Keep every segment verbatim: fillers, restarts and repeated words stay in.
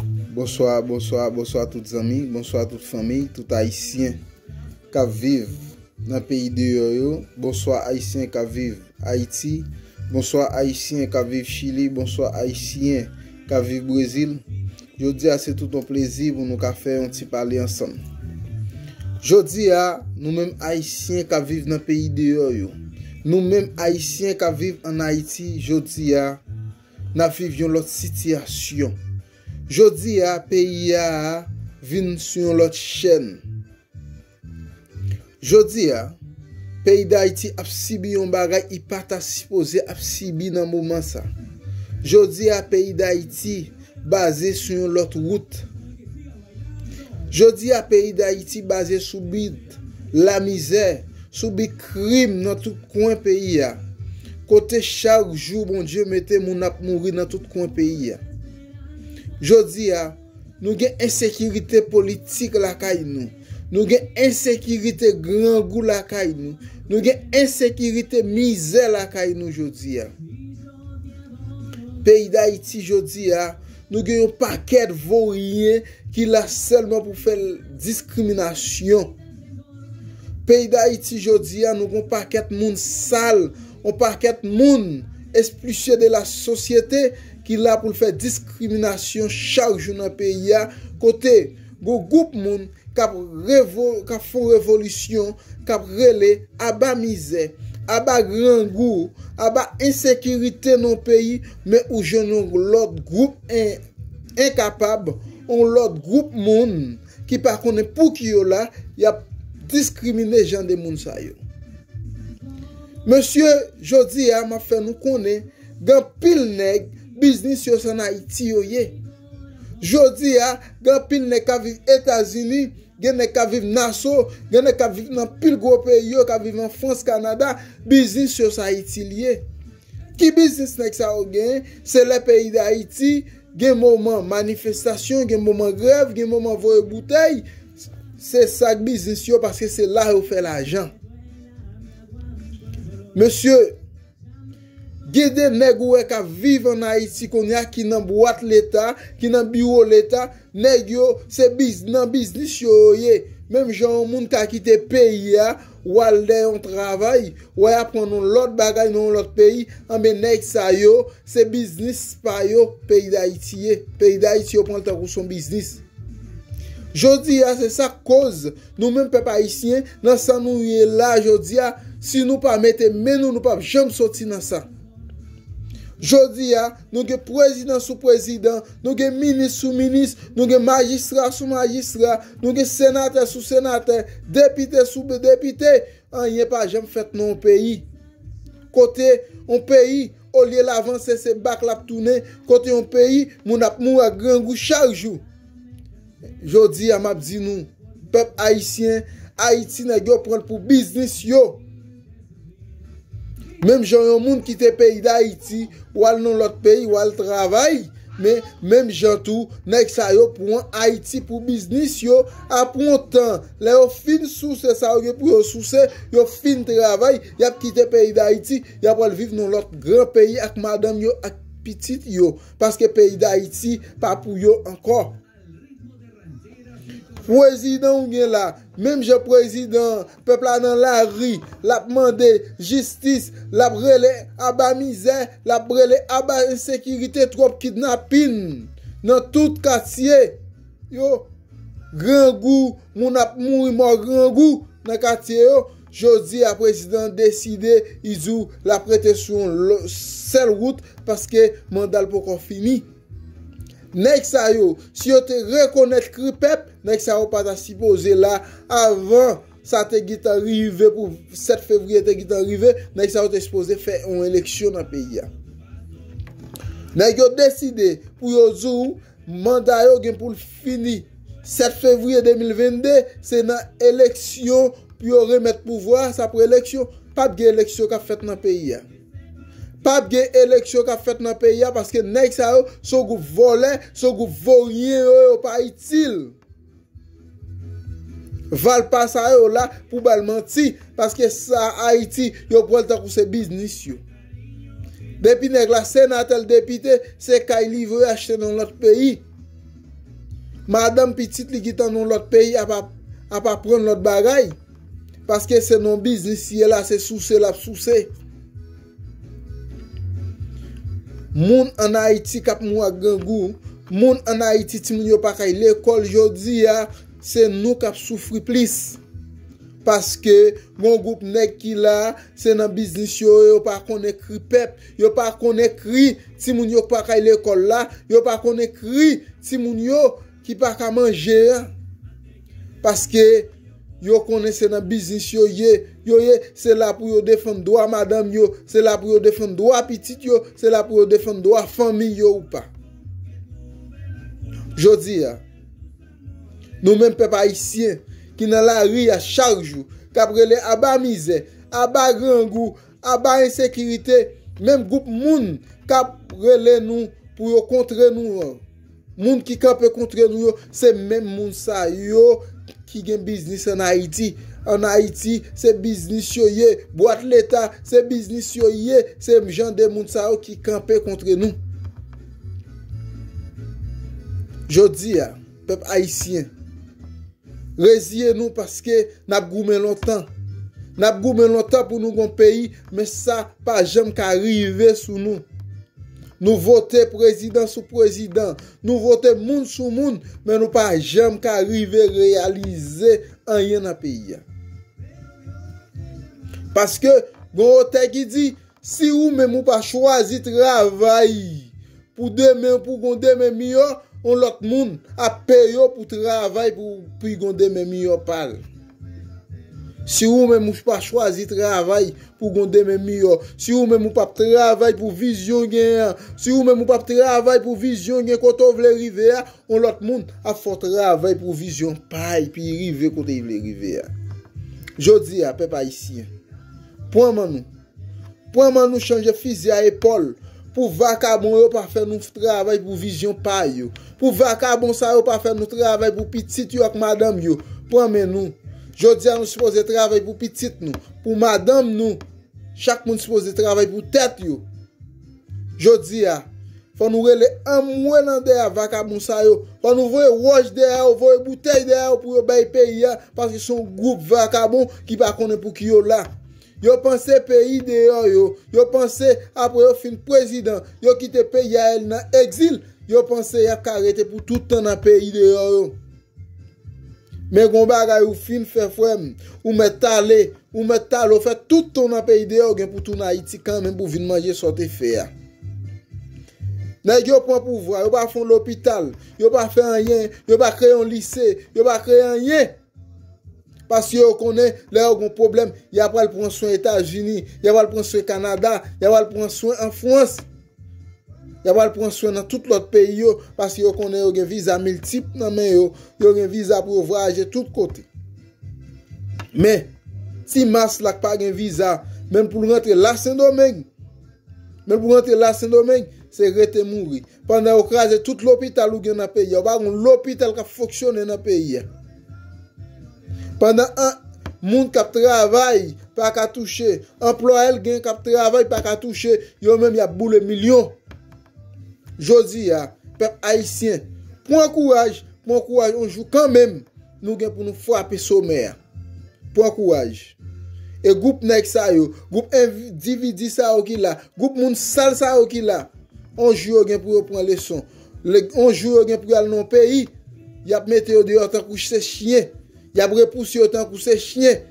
Bonswa, bonswa, bonswa tout zanmi, bonswa tout fanmi, tout Ayisyen k ap viv nan peyi deyò yo. Bonswa Ayisyen k ap viv Ayiti. Bonswa Ayisyen k ap viv Chili. Bonswa Ayisyen k ap viv Brezil. Jodi a se tout yon plezi pou nou ka fè yon ti pale ansanm. Jodi a, nou menm Ayisyen k ap viv nan peyi deyò yo, nou menm Ayisyen k ap viv ann Ayiti, jodi a, n ap viv yon lòt sitiyasyon. Jodi a, peyi a vin sou yon lòt chèn. Jodi a, peyi Dayiti ap sibi yon bagay li pa ta sipoze ap sibi nan moman sa. Jodi a, peyi Dayiti baze sou yon lòt wout. Jodi a, peyi Dayiti baze sou bit lamizè, sou bit krim nan tout kwen peyi a. Kote chak jou Bondye mete moun ap mouri nan tout kwen peyi a. Jodi a, nou gen ensekirite politik lakay nou. Nou gen ensekirite grangou lakay nou. Nou gen ensekirite mizè lakay nou jodi a. Peyi Dayiti jodi a, nou gen yon pakèt voryen ki la sèlman pou fè diskriminasyon. Peyi Dayiti jodi a, nou gen yon pakèt moun sal, yon pakèt moun expulsé de la société ki la pou l fè diskriminasyon chak jou nan peyi a, kote gon gwoup moun k ap revo-, k ap fè yon revolisyon, k ap rele aba mizè, aba grangou, aba ensekirite nan peyi, men ou jwenn yon lòt gwoup en-, enkapab, yon lòt gwoup moun ki pa konnen pou ki yo la, y ap diskrimine jan de moun sa yo. Mesye, jodi a, m ap fè nou konnen, gen anpil nèg, biznis yo se ann Ayiti yo ye. Jodi a, gen anpil nèg k ap viv Etazini, gen nèg k ap viv Naso, gen nèg k ap viv nan pil gwo peyi yo, k ap viv an Frans, Kanada, biznis yo se Ayiti l ye. Ki biznis nèg sa yo genyen? Se lè peyi Dayiti gen moman manifestasyon, gen moman grèv, gen moman voye boutèy. Se sa k biznis yo, paske se la yo fè lajan. Mesye, gen de nèg ou wè k ap viv ann Ayiti kounye a, ki nan bwat Leta, ki nan biwo Leta, nèg yo, se biz-, nan biznis yo yo ye. Menm jan yon moun ka kite peyi a, w al dèyè yon travay, w al aprann yon lòt bagay nan yon lòt peyi, anben nèg sa yo, se biznis pa yo, peyi Dayiti ye. Peyi Dayiti yo pran l tankou s on biznis. Jodi a, se sa k koz nou menm pèp ayisyen, nan sa nou ye la jodi a, si nou pa mete men nou, nou p ap janm soti nan sa. Jodi a, nou gen prezidan sou prezidan, nou gen minis sou minis, nou gen majistra sou majistra, nou gen senatè sou senatè, depite sou be-, depite. Anyen pa janm fèt nan yon peyi. Kote yon peyi, olye l avanse, se bak l ap tounen. Kote yon peyi, moun ap mouri ak grangou chak jou. Jodi a, m ap di nou, pèp ayisyen, Ayiti, nèg yo pran l pou biznis yo. Menm jan yon moun kite peyi Dayiti, w al nan lòt peyi, w al travay, men menm jan tou, nèg sa yo pran Ayiti pou biznis yo, apre yon tan, lè yo fin souse sa yo gen pou yo souse, yo fin travay, y ap kite peyi Dayiti, y ap al viv nan lòt gran peyi ak madanm yo, ak pitit yo, paske peyi Dayiti pa pou yo ankò. Prezidan ou gen la, menm jan prezidan, pèp la nan lari, l ap mande jistis, l ap rele aba mizè, l ap rele aba ensekirite, twòp kidnapin nan tout katye yo. Grangou, moun ap mouri mò grangou nan katye yo. Jodi a, prezidan deside, li di w l ap rete sou yon lo-, sèl wout paske manda l poko fini. Nèg sa yo, si yo te rekonèt kri pèp, nèg sa yo pa ta sipoze la avan sa te gentan rive, pou sèt fevriye te gentan rive, nèg sa yo te sipoze fè yon eleksyon nan peyi a. Nèg yo deside pou yo di w manda yo gen pou l fini sèt fevriye de mil vennde, se nan eleksyon pou yo remèt pouvwa a, sa pou eleksyon. P ap gen eleksyon k ap fèt nan peyi a. P ap gen eleksyon k ap fèt nan peyi a, paske nèg sa yo, se yon gwoup vòlè, se yon gwoup voryen yo, yo pa itil. Valpa sa yo la pou ba l manti, paske sa Ayiti, yo pran l tankou se biznis yo. Depi nèg la senatè, l depite, se kay li voye achte nan lòt peyi. Madanm pitit li ki tan nan lòt peyi ap, ap, ap aprann lòt bagay. Paske se nan biznis li ye la, se souse l ap souse. Moun ann Ayiti k ap mouri ak grangou, moun ann Ayiti timoun yo pa kay lekòl jodi a, se nou k ap soufri plis. Paske gon gwoup nèg ki la, se nan biznis yo, yo pa konn ekri pèp, yo pa konn ekri timoun yo k pa kay lekòl la, yo pa konn ekri timoun yo ki pa ka manje a. Paske yo konnen se nan biznis yo ye, yo ye, se la pou yo defann dwa madanm yo, se la pou yo defann dwa pitit yo, se la pou yo defann dwa fanmi yo ou pa. Jodi a, nou menm pèp ayisyen ki nan lari a chak jou, k ap rele aba mizè, aba grangou, aba ensekirite, menm gwoup moun k ap rele nou pou yo kontre nou an, moun ki kanpe kontre nou yo, se menm moun sa yo ki gen biznis ann Ayiti. Ann Ayiti, se biznis yo ye. Bwat leta, se biznis yo ye. Se jan de moun sa yo ki kanpe kontre nou. Jodi a, pèp ayisyen, reziye nou paske n ap goumen lontan. N ap goumen lontan pou nou gon peyi, men sa pa janm ka rive sou nou. Nou vote prezidan sou prezidan, nou vote moun sou moun, men nou pa janm ka rive reyalize anyen nan peyi a. Paske gon otè ki di, si ou menm ou pa chwazi travay pou demen, pou gon demen miyò, yon lòt moun ap peye w pou travay pou, pou gon demen miyò pa l. Si ou menm ou pa chwazi travay pou gon demen miyò, si ou menm ou p ap travay pou vizyon w genyen an, si ou menm ou p ap travay pou vizyon w gen kote w vle rive a, yon lòt moun ap fè w travay pou vizyon pa y, pou y rive kote y vle rive a. Jodi a, pèp ayisyen, pran men nou. Pran men nou chanje fizi a epòl pou vakabon yo pa fè nou travay pou vizyon pa yo. Pou vakabon sa yo pa fè nou travay pou pitit yo ak madanm yo. Pran men nou. Jodi a nou sipoze travay pou pitit nou, pou madanm nou. Chak moun sipoze travay pou tèt yo. Jodi a, fò nou rele anmwe nan dèyè vakabon sa yo. Fò nou voye wòch dèyè yo, voye boutèy dèyè yo pou yo bay peyi a, paske se yon gwoup vakabon ki pa konnen pou ki yo la. Yo panse peyi deyò yo. Yo panse apre yo fin prezidan, yo kite peyi a, y al nan egzil, yo panse y ap ka rete pou tout tan nan peyi deyò yo. Men gon bagay ou fin fè, frè m, ou mèt ale, ou mèt ale, ou fè tout tan w nan peyi deyò, ou gen pou tounen Ayiti kanmenm pou vin manje sa w te fè a. Nèg yo pran pouvwa, yo pa fè yon lopital, yo pa fè anyen, yo pa kreye yon lise, yo pa kreye anyen. Paske yo konnen lè yo gon pwoblèm, y a pral pran swen Etazini, y a pral pran swen Kanada, y a pral pran swen an Frans. Y a pral pran swen nan tout lòt peyi yo, paske yo konnen yo gen viza miltip nan men yo, yo gen viza pou yo vwayaje tout kote. Men, ti mas la k pa gen viza, menm pou l rantre la Sendomeng, menm pou rantre la Sendomeng, se rete mouri. Pandan yo kraze tout lopital ou gen nan peyi a, ou pa gen yon lopital k ap fonksyone nan peyi a. Pandan an, moun k ap travay pa ka touche, anplwaye l gen k ap travay pa ka touche, yo menm y ap boule milyon. Jodi a, pèp ayisyen, pran kouraj, pran kouraj, yon jou kanmenm, nou gen pou nou frape somè a. Pran kouraj. E gwoup nèg sa yo, gwoup endividi sa yo ki la, gwoup moun sal sa yo ki la, yon jou yo gen pou yo pran leson. Le, yon jou yo gen pou y al nan yon peyi, y ap mete yo deyò tankou se chyen. Y ap repouse yo tankou se chyen.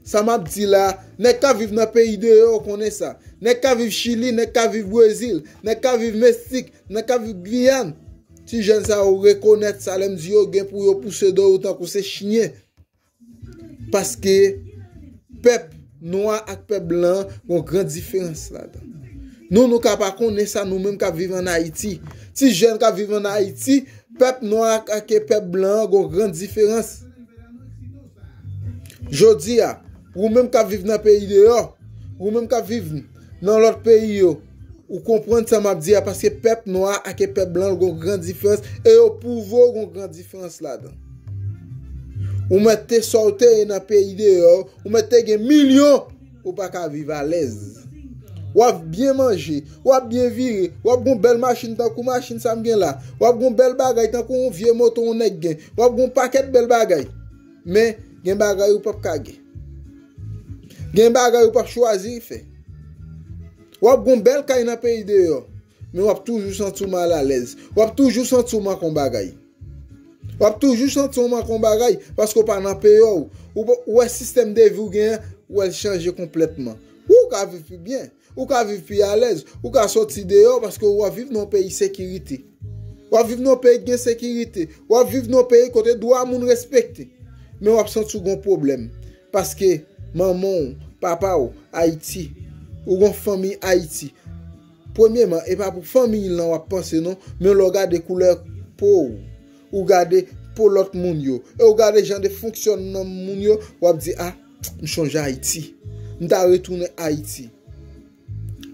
Sa m ap di la, nèg k ap viv nan peyi deyò yo konnen sa. Nèg k ap viv Chili, nèg k ap viv Brezil, nèg k ap viv Meksik, nèg k ap viv Giyàn. Ti jèn sa yo rekonèt sa lè m di yo gen pou yo pouse deyò yo tankou se chyen. Paske pèp nwa ak pèp blan an gon gran diferans ladan. Nou, nou ka pa konnen sa, nou menm k ap viv ann Ayiti. Ti jèn k ap viv ann Ayiti, pèp nwa ak, ak pèp blan an gon gran diferans. Jodi a, ou menm k ap viv nan peyi deyò, ou menm k ap viv nan lòt peyi yo, ou konprann sa m ap di a, paske pèp nwa ak pèp blan gon gran diferans, e yo pwouve w gon gran diferans ladan. Ou mèt te sa w te ye nan peyi deyò, ou mèt te gen milyon, ou pa ka viv alèz. W ap byen manje, w ap byen vire, w ap gon bèl machin tankou machin sa m gen la, w ap gon bèl bagay tankou yon vye moto yon nèg gen, w ap gon pakèt bèl bagay. Men, gen bagay ou p ap ka gen. Gen bagay ou p ap chwazi fè. W ap gon bèl kay nan peyi deyò, men w ap toujou santi w malalèz. W ap toujou santi w manke yon bagay. W ap toujou santi w manke yon bagay, paske w pa nan peyi w. Ou, ou wè sistèm de vi w genyen, ou wè l chanje konplètman. Wi, ou ka viv pi byen, ou ka viv pi alèz, ou ka soti deyò paske w ap viv nan yon peyi sekirite. W ap viv nan yon peyi ki gen sekirite. W ap viv nan yon peyi kote dwa moun respekte. Men w ap santi w gon pwoblèm. Paske manman w, papa w, Ayiti. Ou gon fanmi Ayiti. Premyeman, e pa pou fanmi lan w ap panse non, men lè w gade koulè po w, ou gade po lòt moun yo, e ou gade jan de fonksyònman moun yo, w ap di, "A, m chonje Ayiti. M ta retounen Ayiti."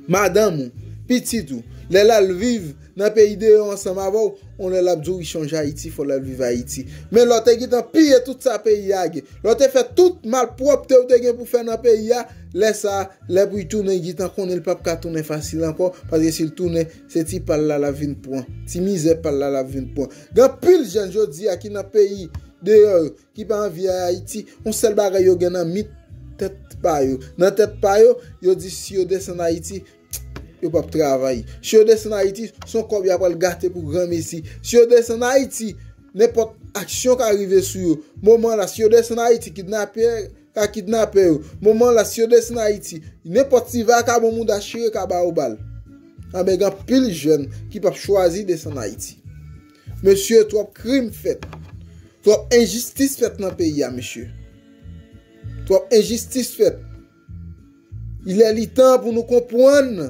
Madanm ou, pitit ou, lè l al viv nan peyi deyò ansanm avè w, yon lè l ap di w li chonje Ayiti, fò l al viv Ayiti. Men lè w te gentan piye tout sa peyi a gen, lè w te fè tout malpwòpte w te gen pou fè nan peyi a, lè sa a, lè pou l tounen, li gentan konnen l p ap ka tounen fasil ankò, paske si l tounen, se ti pa l la l ap vin pran, ti mizè pa l la l ap vin pran. Gen anpil jèn jodi a ki nan peyi deyò yo, ki pa anvi al Ayiti, yon sèl bagay yo gen nan mit tèt pa yo. Nan tèt pa yo, yo di si yo desann Ayiti, yo p ap travay. Si yo desann Ayiti, se yon kòb y ap al gate pou granmesi. Si yo desann Ayiti, nenpòt aksyon ka rive sou yo. Moman la, si yo desann Ayiti, kidnapè ka kidnape yo. Moman la, si yo desann Ayiti, nenpòt ti vakabon mouda chire ka ba yo bal. Anben, gen anpil jèn ki p ap chwazi desann Ayiti. Mesye, twòp krim fèt. Twòp enjistis fèt nan peyi a, mesye. Twòp enjistis fèt. Il est le temps pou nou konprann.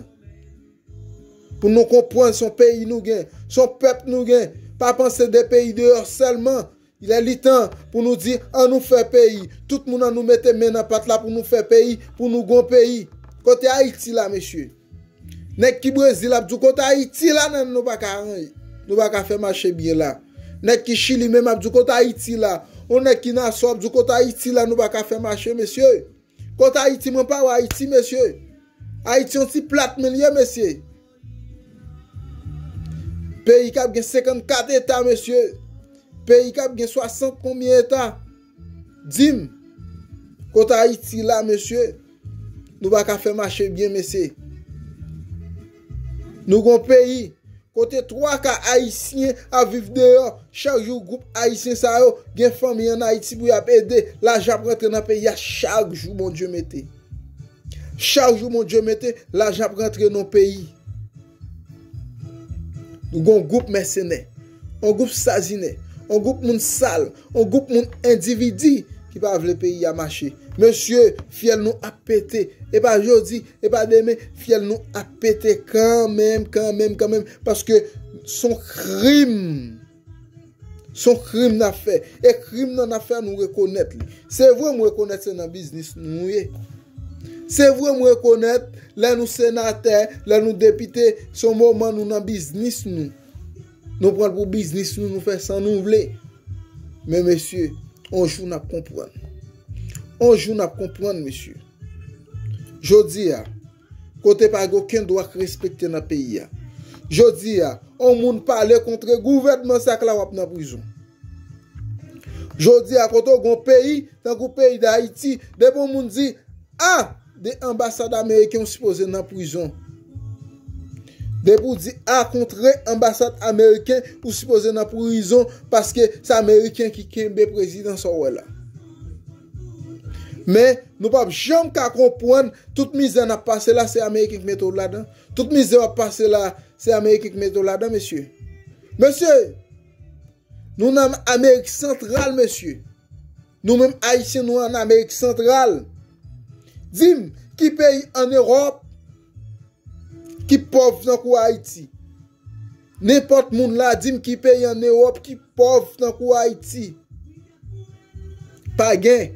Pou nou konprann se yon peyi nou gen, se yon pèp nou gen. Pa panse de peyi deyò sèlman. Il est le temps pou nou di, an nou fè peyi. Tout moun an nou mete men nan pat la pou nou fè peyi, pou nou gon peyi. Kote Ayiti la, mesye? Nèg ki Brezil ap di w kote Ayiti la, nan nou pa ka ranyen. Nou pa ka fè mache byen la. Nèg ki Chili menm ap di w kote Ayiti la. Yon nèg ki Nasò ap di w kote Ayiti la, nou pa ka fè mache, mesye. Kote Ayiti, mwen pa wè Ayiti, mesye. Ayiti yon ti plat men l ye, mesye. Peyi k ap gen senkannkat eta, mesye. Peyi k ap gen swasant konbyen eta. Di m, kote Ayiti la, mesye? Nou pa ka fè mache byen, mesye. Nou gon peyi kote twa ka Ayisyen ap viv deyò. Chak jou, gwoup Ayisyen sa yo gen fanmi ann Ayiti pou y ap ede. Lajan ap rantre nan peyi a chak jou Bondye mete. Chak jou Bondye mete, lajan ap rantre nan peyi. Nou gon gwoup mèsenè, yon gwoup sazinè, yon gwoup moun sal, yon gwoup moun endividi ki pa vle peyi a mache. Mesye, fyèl nou ap pete. E pa jodi, e pa demen, fyèl nou ap pete kanmenm, kanmenm, kanmenm. Paske s on krim. S on krim n ap fè. E krim nan n ap fè, nou rekonèt li. Se vre, m rekonèt se nan biznis nou ye. Se vre, m rekonèt lè nou senatè, lè nou depite, s on moman nou nan biznis nou. Nou pran l pou biznis nou, nou fè sa nou vle. Men mesye, on jou n ap konprann. On jou n ap konprann, mesye. Jodi a, kote pa gen okenn dwa k respekte nan peyi a. Jodi a, on moun pale kontre gouvènman sa k la w ap nan prizon. Jodi a, kote w gon peyi, tankou peyi Dayiti, depi on moun di, a, de anbasad ameriken ou sipoze nan prizon. Depi w di a kontre anbasad ameriken, ou sipoze nan prizon paske se ameriken ki kenbe prezidan sa w wè la. Men, nou p ap janm ka konprann tout mizè n ap pase la, se ameriken ki mete w ladan. Tout mizè w ap pase la, se ameriken ki mete w ladan, mesye. Mesye, nou nan Amerik Santral, mesye. Nou menm Ayisyen, nou an Amerik Santral. Di m, ki peyi ann Ewòp ki pòv tankou Ayiti? Nenpòt moun la, di m ki peyi ann Ewòp ki pòv tankou Ayiti? Pa gen.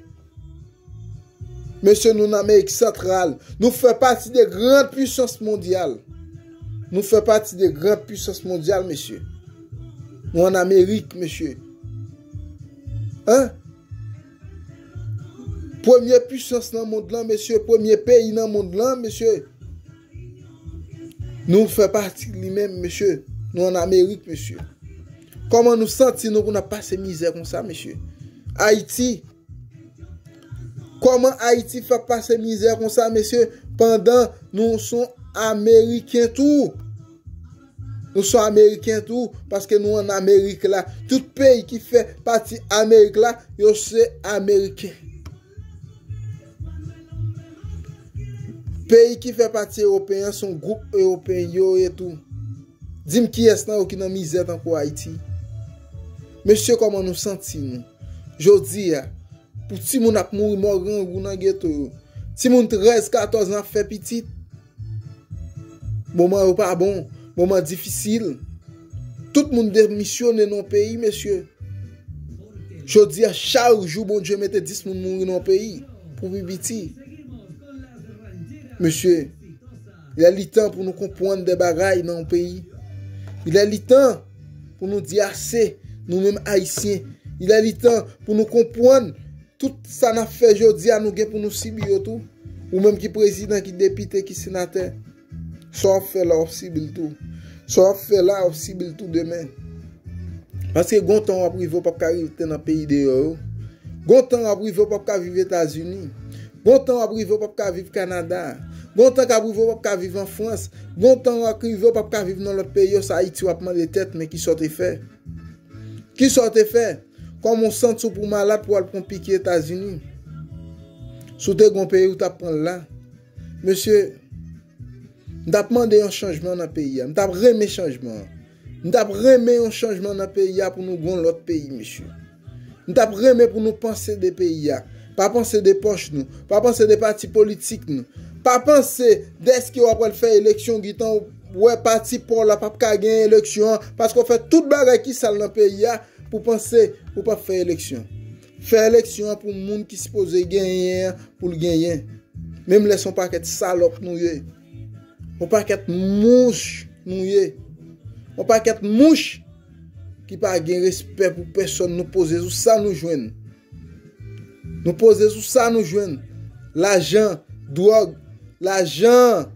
Mesye, nou nan Amerik Santral. Nou fè pati de gran pisans mondyal. Nou fè pati de gran pisans mondyal, mesye. Nou ann Amerik, mesye. Hein? Premye pisans nan mond lan, mesye. Premye peyi nan mond lan, mesye. Nou fè pati li menm, mesye. Nou ann Amerik, mesye. Kòman nou santi nou pou n ap pase mizè konsa, mesye? Ayiti, kòman Ayiti fè pase mizè konsa, mesye, pandan nou se Ameriken tou? Nou se Ameriken tou, paske nou ann Amerik la. Tout peyi ki fè pati Amerik la, yo se Ameriken. Peyi ki fè pati Ewopeyen an, se yon gwoup Ewopeyen yo ye tou. Di m kiyès nan yo ki nan mizè tankou Ayiti? Mesye, kòman nou santi nou? Jodi a, pou timoun ap mouri mò grangou nan geto yo. Timoun trèz, katòz an ap fè pitit. Moman yo pa bon, moman difisil. Tout moun demisyone nan peyi, mesye. Jodi a, chak jou Bondye mete dis moun mouri nan peyi pou pi piti. Mesye, lè li tan pou nou konprann de bagay nan yon peyi. Lè li tan pou nou di ase, nou menm Ayisyen. Lè li tan pou nou konprann tout sa n ap fè jodi a, nou gen pou nou sibi yo tou. Ou menm ki prezidan, ki depite, ki senatè, sa w ap fè la, w ap sibi l tou. Sa w ap fè la, w ap sibi l tou demen. Paske gon tan w ap rive, w p ap ka rete nan peyi deyò yo. Gon tan w ap rive, w p ap ka viv Etazini. Gon tan w ap rive, w p ap ka viv Kanada. Gon tan k ap rive, w p ap ka viv an Frans. Gon tan w ap rive, w p ap ka viv nan lòt peyi yo, se Ayiti w ap mande tèt, men kisa w te fè? Kisa w te fè? Kòman w santi w pou w malad pou w al pran piki Etazini? Si w te gen yon peyi, w t ap pran l la. Mesye, m t ap mande yon chanjman nan peyi a. M t ap renmen chanjman an. M t ap renmen yon chanjman nan peyi a pou nou gen yon lòt peyi, mesye. M t ap renmen pou nou panse de peyi a. Pa panse de pòch nou. Pa panse de pati politik nou. Pa panse dèske w ap pral fè eleksyon, gentan w wè pati pa w la p ap ka genyen eleksyon an, paske w fè tout bagay ki sal nan peyi a pou panse ou p ap fè eleksyon. Fè eleksyon an pou moun ki sipoze genyen an, pou l genyen. Menm lè se yon pakèt salòp nou ye. Yon pakèt mouch nou ye. Yon pakèt mouch ki pa gen respè pou pèsonn. Nou poze sou sa nou jwenn. Nou poze sou sa nou jwenn. Lajan, dwòg, lajan,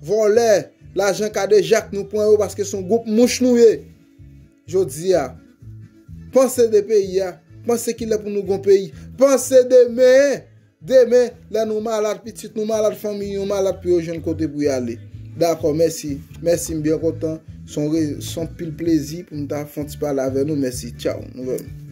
vòlè, lajan kadejak, nou pran yo paske se yon gwoup mouch nou ye. Jodi a, panse de peyi a, panse ki lè pou nou gon peyi. Panse demen, demen, lè nou malad, pitit nou malad, fanmi nou malad, pou yo jwenn kote pou y ale. Dakò, mèsi. Mèsi, m byen kontan. Se yon re-, se yon pil plezi pou m ta fè yon ti pale avè nou. Mèsi. Tchaw. Nou wè nou.